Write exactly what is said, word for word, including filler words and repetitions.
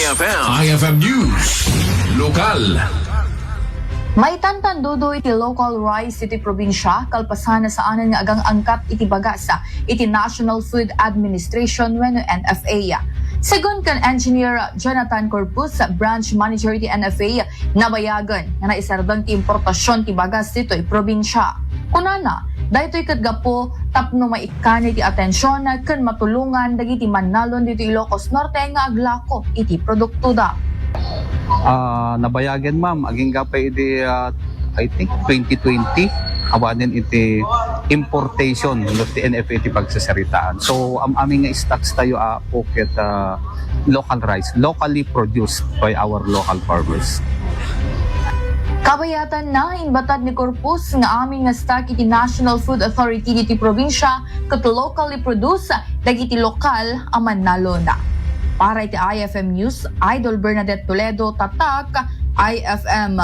F M. I F M News. Lokal. Maitantandudo iti local rice iti probinsya, kalpasan a saanen nga agang-angkat iti bagas iti National Food Administration wenno N F A. Segun ken Engineer Jonathan Corpus, branch manager iti N F A, nabayagen nga naisardeng ti importasion ti bagas ditoy probinsya. Kunana, daytoy ket gapu tapno maikkan iti atension ken matulongan dagiti mannalon ditoy Ilocos Norte nga aglako iti produktoda. Ah, nabayagen, ma'am, agingga pay idi, ah, I think, twenty twenty, awanen iti importation no ti N F A ti pagsasaritaan. So, am-amin nga stocks tayo, ah, pocket, ah, local rice, locally produced by our local farmers. Kabayatanna, imbatad ni Corpus nga amin nga stock iti National Food Authority ditoy probinsya ket locally produced dagiti lokal a mannalon. Para iti I F M News, Idol Bernadette Toledo, Tatak, I F M.